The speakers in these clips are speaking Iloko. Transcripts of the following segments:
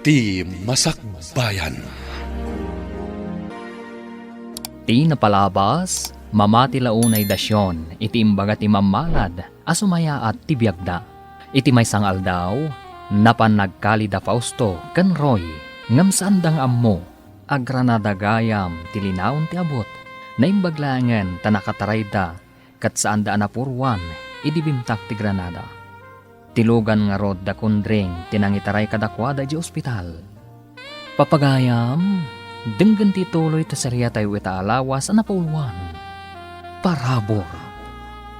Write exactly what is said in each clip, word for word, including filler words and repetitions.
Ti Masakbayan. Ti napalabas, mamati la unay da Sion iti imbaga ti mammalad a sumayaat ti biagda. Iti maysa nga aldaw, napan nagkali da Fausto ken Roy, ngem saanda nga ammo. Agranada gayam ti linaon ti abut. Naimbag laengen ta nakatarayda ket saanda a napuruan idi bimtak ti Granada. Ti lugan ngarud da Kundring ti nangitaray kadakuada idiay ospital. Papagayam, denggen ti tuloy ta sariatayo ita a lawas a napauluan. Parabur,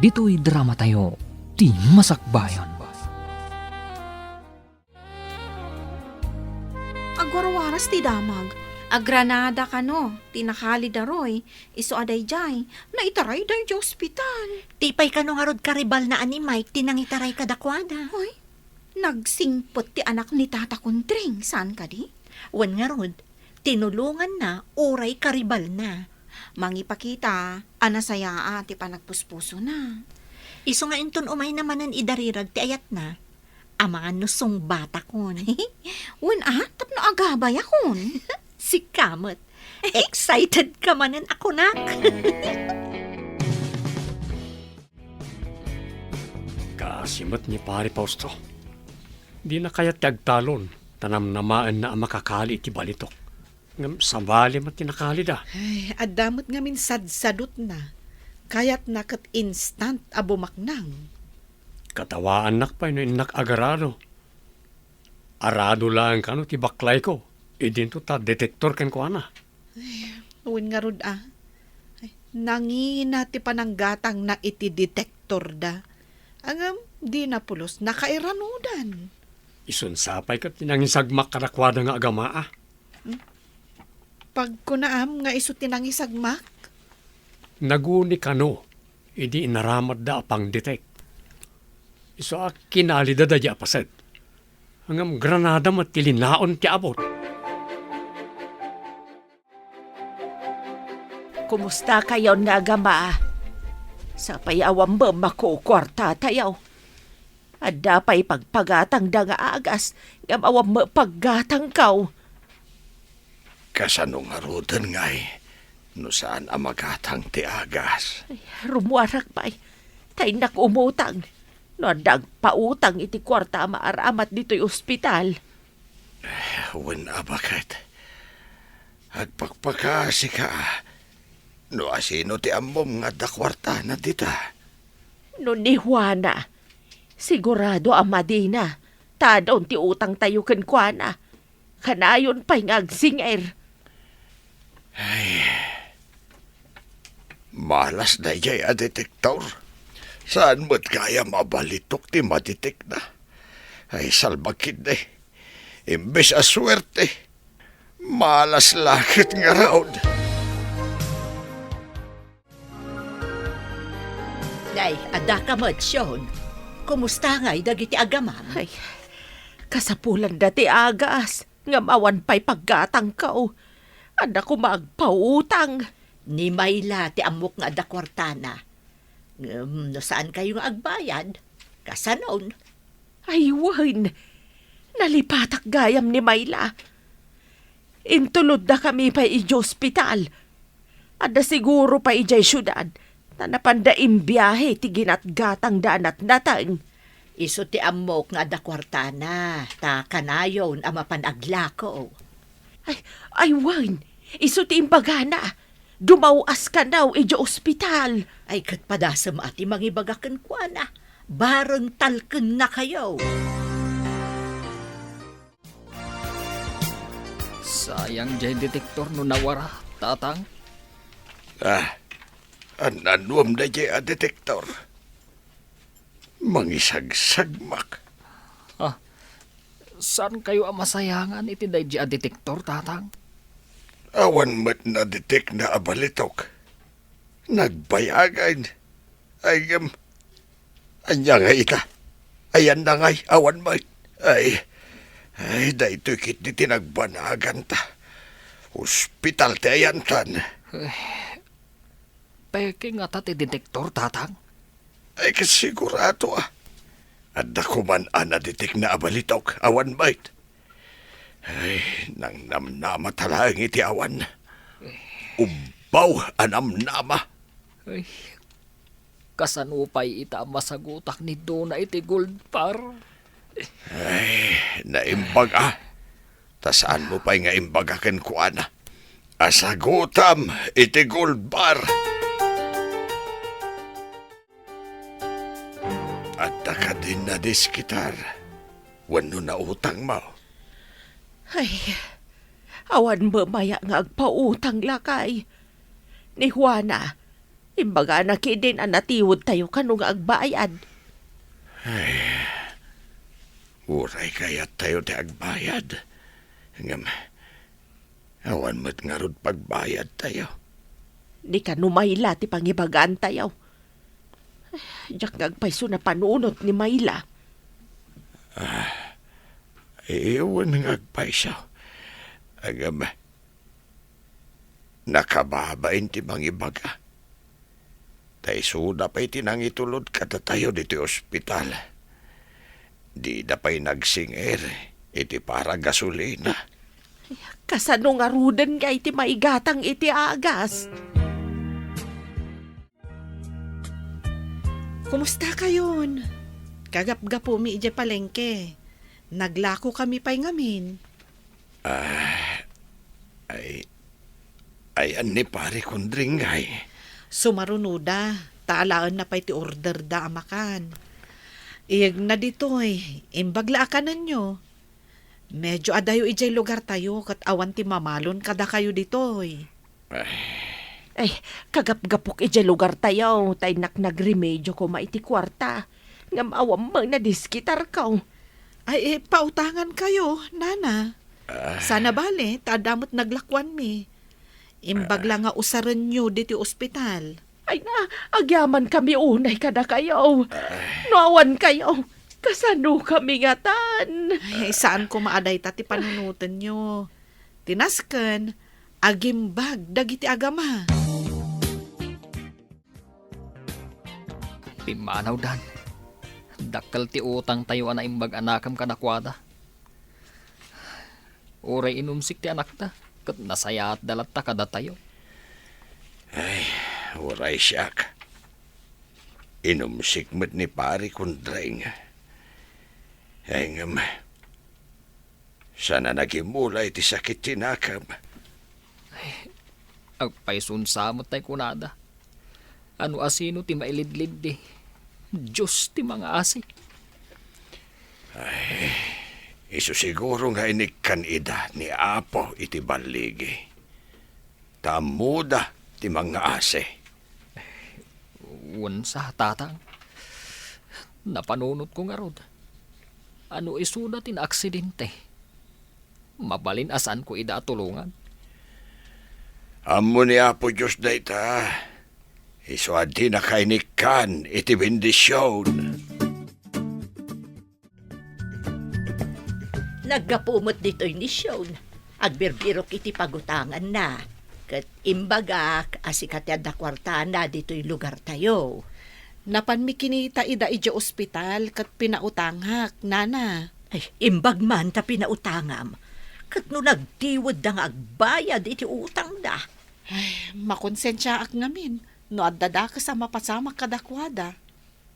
ditoy dramatayo, ti Masakbayan. Agwarwaras ti damag. Agranada kano ti nakali da Roy, isu a daydiay, naitaray da idiay ospital. Ti pay kano ngarud karibalna a ni Mike ti nangitaray kadakuada? Hoy, nagsingpet ti anak ni Tata Kundring, saan kadi? Wen ngarud, tinulonganna uray karibalna. Mangipakita a nasayaat ti panagpuspusona. Isu nga inton umayna manen idarirag ti ayatna, amangan no sungbatakon. Wen a, tapno agabayakon. Sika met. Excited ka manen a kunak. Kaasi met ni Pari Fausto. Dina kayat ti agtalon, ta namnamaenna a makakali iti balitok. Ngem sabali met ti nakalida. Ay, adda met ngamin sadsadutna. Kayatna ket instant a bumaknang. Katawaannak pay no innak agarado. Arado laeng kano ti baklayko, idinto ta detektor kenkuana. Ay, wen ngarud a. Ay, nangina ti pananggatangna iti detektor da. Ngem, dina pulos nakairanudan. Isun sapay ket ti nangisagmak kadakuada nga agama a. Pagkunaam nga isu ti nangisagmak? Naguni kano idi inaramatda a pangdetek. Isu a kinalida daydi a paset. Ngem granada met ti linaon ti abut. Kumusta kayon nga agama? Sapay awan met makukuartatayo. Adda pay pagpagatangda nga agas, ngem awan met paggatangko. Kasano ngaruden ngay no saan a magatang ti agas? Ay, rummuarak pay. Ta innak umutang. No adda agpautang iti kuarta a maaramat ditoy ospital. Wen a baket. Agpakpakaasika. No asino ti ammom nga adda kuartana dita? No ni Juana, sigurado a madina, ta adun ti utangtayo kenkuana. Kanayon pay nga agsingir. Ay, malas daydiay a detektor. Saan met gayam a balitok ti madetekna? Ay, salbag ketdi. Imbes a suerte, malas la ket ngarud. Nay, adda ka met, Sion. Kumusta ngay dagiti agamam? Ay, kasapulanda ti agas, ngem awan pay paggatangko. Adda koma agpautang. Ni Mayla ti ammok nga adda kuartana. Ngem no saankayo nga agbayad, kasanon? Ay, wen. Nalipatak gayam ni Mayla. Intuluddakami pay idiay ospital. Adda siguro pay idiay siudad, ta napanda imbiahe ti ginatgatangda a natnateng. Isu ti ammok nga adda kuartana, ta kanayon a mapan aglako. Ay, ay, wen. Isu ti imbagana. Dumaw-as kano idiay ospital. Ay, ket padasem a ti mangibaga kenkuana. Bareng talkennakayo. Sayang diay detektor no nawara, Tatang. Ah, an-anuem daydiay a detektor? Mangisagsagmak. Ah, saankayo a masayangan iti daydiay a detektor, Tatang? Awan met nadetekna a balitok. Nagbayagen. Ay, ngem, ania ngay ita? Ayanna ngay, awan met. Ay, ay, daytoy ketdi ti nagbanaganta. Ospital ti ayantan. Eh, peke ngata ti detektor, Tatang? Ay, kasigurado a. Adda koman a nadetekna a balitok, awan met. Ay, nangnamnama ta laeng iti awan. Ubbaw a namnama. Ay, kasano pay ita a masagutak ni Dona iti gold bar? Ay, naimbag a. Ta saanmo pay nga imbaga kenkuana a sagutam iti gold bar? Adda kadin nadiskitar wenno nautangmo? Ay, awan met aya nga agpautang, lakay. Ni Juana, imbagana ketdin a natiwedtayo kano nga agbayad. Ay, uray kayattayo ti agbayad, ngem awan met ngarud pagbayadtayo. Di kano mayla ti pangibagaantayo. Diak nga agpayso napanunot ni Mayla. Ah, wen nga agpayso. Ngem, nakababain ti mangibaga. Ta isuda pay ti nangitulod kadatayo ditoy ospital. Dida pay nagsingir iti paragasolina. Kasano ngaruden nga iti maigatang iti agas? Kumusta kayon? Kagapgapumi idiay palengke. Naglakokami pay ngamin. Ah, ay, ayan ni Pare Kundring, ay. Sumarunoda, ta alaenna pay ti orderda a makan. Iyegna ditoy, imbag la a kanenyo. Medio adayo idiay lugartayo ket awan ti mamalon kadakayo ditoy. Ay. Ay, kagapgapok idiay lugartayo, ta innak nagremedio koma iti kuarta. Ngem awan met nadiskitarko. Ay, eh, pautangankayo, nana. Ah. Sana bale, ta adda met naglakuanmi. Imbag la nga usarenyo ditoy ospital. Ay na, agyamankami unay kadakayo. No awankayo, kasanokami ngatan? Ay, saan koma a dayta ti panunotenyo. Ti nasken, agimbag dagiti agama. Pimmanaw, Dan. Dakkel ti utangtayo a naimbag a nakem kadakuada. Uray inumsik ti anakta, ket nasayaatda latta kadatayo. Ay, uray siak. Inumsik met ni Pare Kundreng. Ay, ngem, saan a nagimula iti sakit ti nakam. Ay, agpayson sa met tay kunada. Ano a sino ti mailidliddi? Dios ti mangaasi. Ay, isu siguro nga inikkan ida ni Apo iti balligi. Ta ammoda ti mangaasi. Wen sa, Tatang. Napanunotko ngarud. Ano isuda ti naaksidente? Mabalin a saanko ida a tulongan. Ammo ni Apo Dios dayta. Isu a dinaka inikkan iti bendision. Naggapu met ditoy ni Sion. Agbirbirok iti pagutanganna. Ket imbagak a sika ti adda kuartana ditoy lugartayo. Napanmi kinita ida idiay ospital ket pinautangak, nana. Ay, imbag man ta pinautangam. Ket no nagtiwedda nga agbayad iti utangda. Ay, makonsensiaak ngamin no adda dakes a mapasamak kadakuada.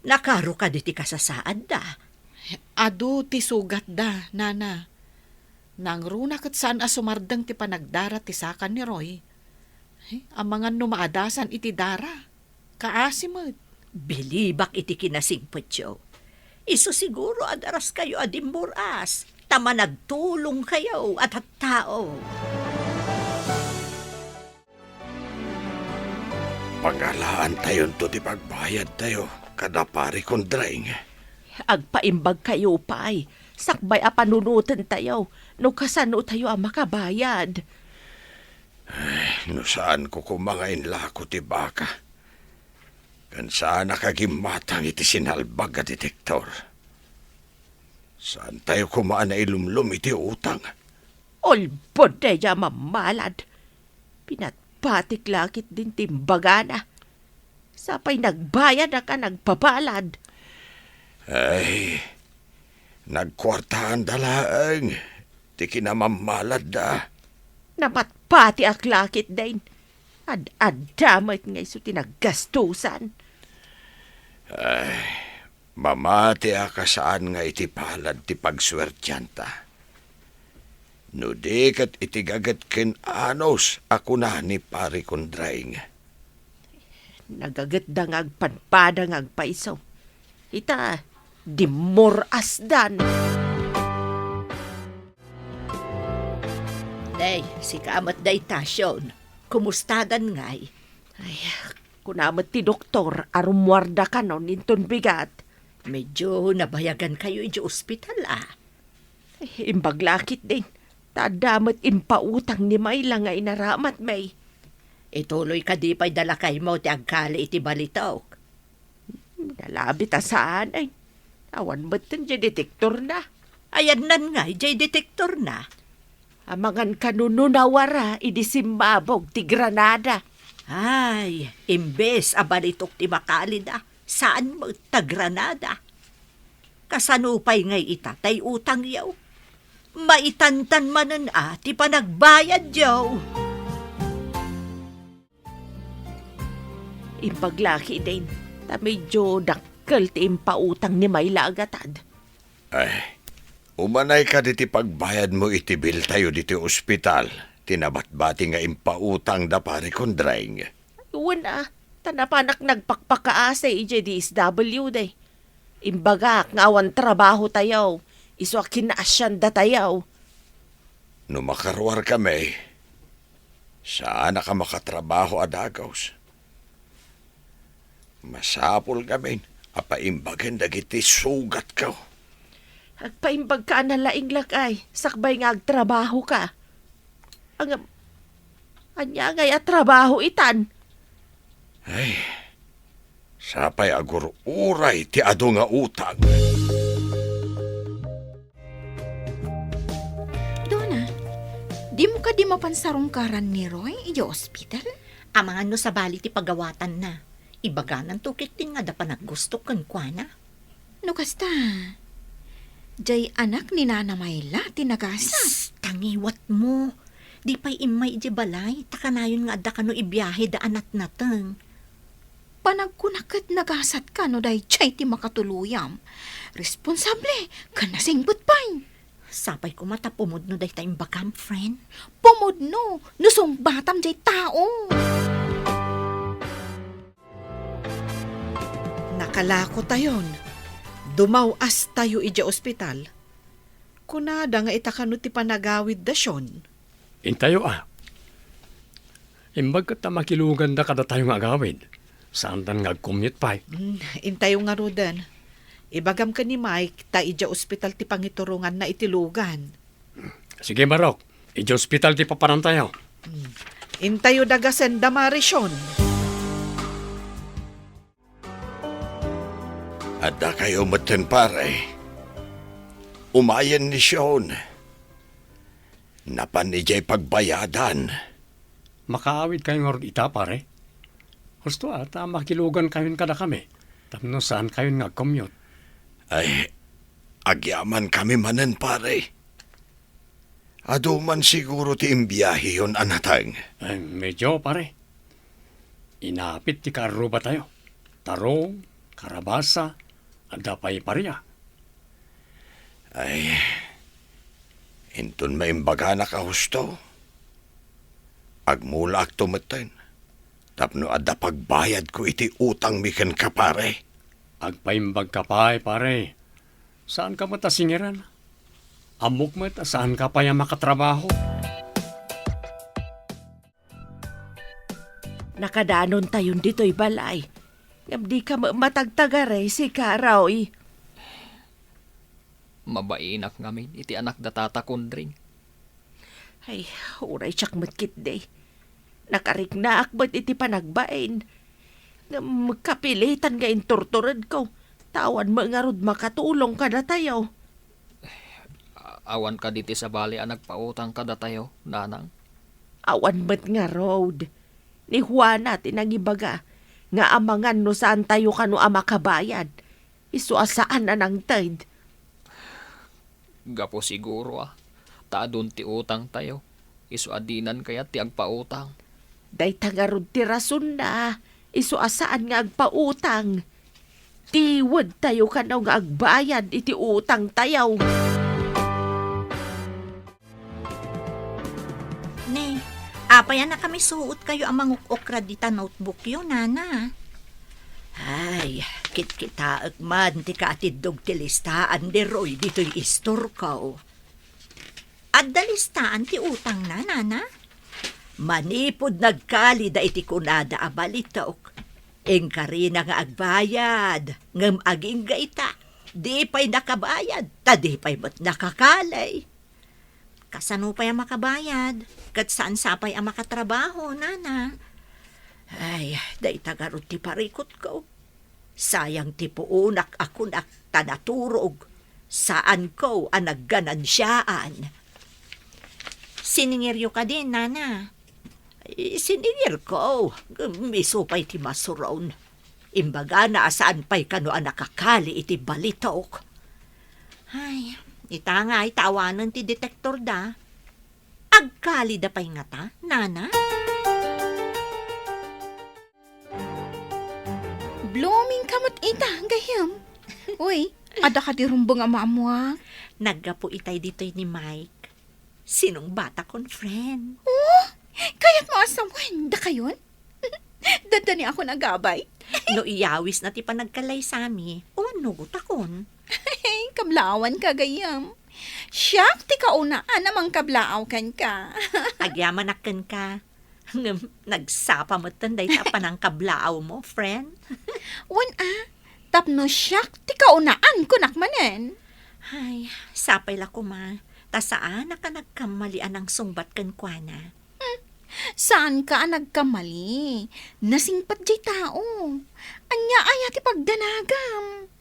Nakaro kadi ti kasasaadda? Adu ti sugatda, nana. Nangruna ket saan a sumardeng ti panagdara ti saka ni Roy. Ay, amangan no maadasan iti dara. Kaasi met. Bilibak iti kinasingpetyo. Isu siguro a daraskayo a dimmur-as, ta managtulongkayo a tattao. Pangalaantayonto ti pagbayadtayo kada Pari Kondreng. Agpaimbagkayo pay, sakbay a panunotentayo, no kasanotayo a makabayad. Ay, no saanko koma nga inlako ti baka, ken saanak a gimmatang iti sinalbag a detektor, saantayo koma a nailumlom iti utang. Ulbod daydiay a mammalad. Pinatpatik la ketdin ti imbagana. Sapay nagbayadak a nagbabalad. Ay, nagkuartaanda laeng. ti kinamammaladda. Napatpatiak la ketdin. Ad-adda met nga isu ti naggastusan. Ay, mamatiak a saan nga iti palad ti pagsuertianta. No di ket iti gaget ken anus a kuna ni Pari Kundreng. Nagagetda nga agpadpada nga agpayso. Ita, dimmor-asdan. Day, sika met dayta, Sean. Kumustadan ngay? Ay, kuna met ti doktor a rumuarda kanon inton bigat. Medyo nabayagan kayo idiay ospital, a. Imbag la ketdin, ta adda met impautang ni Myla nga inaramatmi. Ituloy kadi pay da lakaymo ti agkali iti balitok? Nalabit a saan, ay. Awan metten diay detektorna. Ayanna ngay diay detektorna? Amangan kano no nawara idi simmabog ti granada. Ay, imbes a balitok ti makalida, saan met ta granada. Kasano pay ngay ita tay utangyo? Maitantan manen a ti panagbayadyo. Imbag la ketdin, ta medyo dakkel ti impautang ni Myla a gatad. Ay, umanay kadi ti pagbayadmo iti biltayo ditoy ospital, ti nabatbati nga impautang da Pari Kundreng. Wen a, ta napanak nagpakpakaasi idiay D S W D. Imbagak nga awan trabahotayo, isu a kinaasiandatayo. No makaruarkami, saanak a makatrabaho a dagus. Masapul ngamin a paimbagen dagiti sugatko. Agpaimbagka a nalaing lakay, sakbay nga agtrabahoka. Ang, ania ngay a trabaho itan? Ay, sapay agur-uray ti adu nga utang. Dona, dimo kadi mapan sarungkaran ni Roy idiay ospital? Amangan no sabali ti pagawatanna. Ibagananto ketdin nga adda panaggusto kenkuana. No kasta, diay anak ni Nana Myla ti nagasat. Psst! Tangiwatmo. Di pay immay idiay balay, ta kanayon nga adda kano ibiahe da a natnateng. Panagkunak ket nagasatka no daydiay ti makatuluyam. Responsable ken nasingpet pay. Sapay koma ta pumudno dayta imbagam, friend. Pumudno no sungbatam diay tao. Nakalakotayon, dumaw-astayo idiay ospital. Kunada nga ita kano ti panagawidda, Sean? Intayo a. Imbag ket ta makiluganda kadatayo nga agawid. Saandan nga agcommute pay. Mm, intayo ngaruden. Ibagam ken ni Mike ta idiay ospital ti pangituronganna iti lugan. Sige, Marok. Idiay ospital ti papanantayo. Mm. Intayo da gasen da Mari, Sean. Addakayo metten, pare. Umayen ni Sean. Napan idiay pagbayadan. Makaawidkayo ngarud ita, pare? Husto a ta makilugankayon kadakami tapno saankayon nga agcommute. Ay, agyamankami manen, pare. Adu man siguro ti imbiaheyon a nateng. Ay, medyo, pare. Inapit ti kaarrubatayo. Tarong, karabasa, adda pay paria. Ay, inton maimbaganak a husto, agmulaakto metten tapno adda pagbayadko iti utangmi kenka, pare. Agpaimbagka pay, pare. Saanka met a singiran. Ammok met a saanka pay a makatrabaho. Nakadanontayon ditoy balay. Ngem dika met matagtagari, sika, Roy. Mabainak ngamin iti anak da Tata Kundring. Ay, uray siak met ketdi. Nakariknaak met iti panagbain. Ngem kapilitan nga inturturedko, ta awan met ngarud makatulong kadatayo. A-, awan kadi ti sabali a nagpautang kadatayo, nanang? Awan met ngarud. Ni Juana ti nangibaga nga amangan no saantayo kano a makabayad. Isu a saan a nangted. Gapu siguro a Ta adun ti utangtayo, isu a dinan kayat ti agpautang. Dayta ngarud ti rasonna, isu a saan nga agpautang. Tiwedtayo kano nga agbayad iti utangtayo. Ne, apay a nakamisuotkayo a manguk-ukra dita notebookyo, nana? Ay, kitkitaek man ti kaatiddog ti listaan ni Roy ditoy istorko. Adda listaan ti utangna, nana? Manipud nagkalida iti kunada a balitok, inkarina nga agbayad, ngem agingga ita, di pay nakabayad, ta di pay met nakakali. Kasano pay a makabayad? Ket saan sa pay a makatrabaho, nana? Ay, dayta garud ti parikutko. Sayang ti puonak a kunak ta naturog. Saanko a nagganansiaan. Siningiryo kadi, nana? Ay, siningirko. Isu pay ti masuron. Imbagana a saan pay kano a nakakali iti balitok. Ay, ita ngay ta awanen ti detektorda. Agkalida pay ngata, nana? Blooming ka met ita, gayyem. Uy, adda kadi rumbeng a maammuak? Naggapu itay ditoy ni Mike. Sinungbatakon, friend. Oh, kayatmo a sawen, dakayon? Dadda ni ako nagabay. No iyawisna ti panagkalaysami, uwan nugotakon. Ay, kablaawanka, gayyem. Siak ti kaunaan a mangkablaaw kenka. Agyamanak kenka. Ngem nagsapa metten dayta a panangkablaawmo, friend. Wen a, tapno siak ti kaunaan, kunak manen. Ay, sapay la koma, ta saanak a nagkammali a nangsungbat kenkuana. Hmm, saanka a nagkammali. Nasingpet diay tao. Ania aya ti pagdanagam?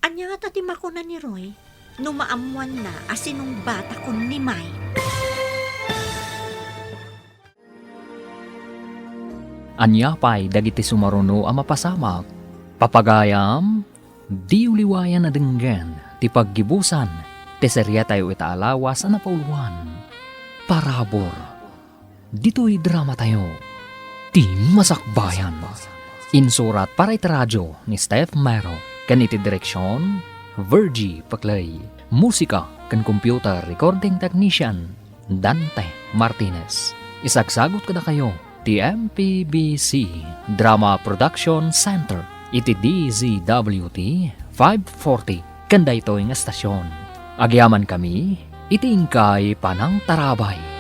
Ania ngata ti makuna ni Roy no maammuanna a sinungbatakon ni Mike? Ania pay dagiti sumaruno a mapasamak? Papagayam, diyo liwayan a denggen ti paggibusan ti seriatayo ita a lawas a napauluan, Parabur. Ditoy dramatayo, Ti Masakbayan. Insurat para iti radio ni Steph Mero ken iti direksion, Virgie Paclay. Musika ken computer recording technician, Dante Martinez. Isagsagut kadakayo ti M P B C Drama Production Center iti D Z W T five forty ken daytoy nga estasion. Agyamankami iti inkay panangtarabay.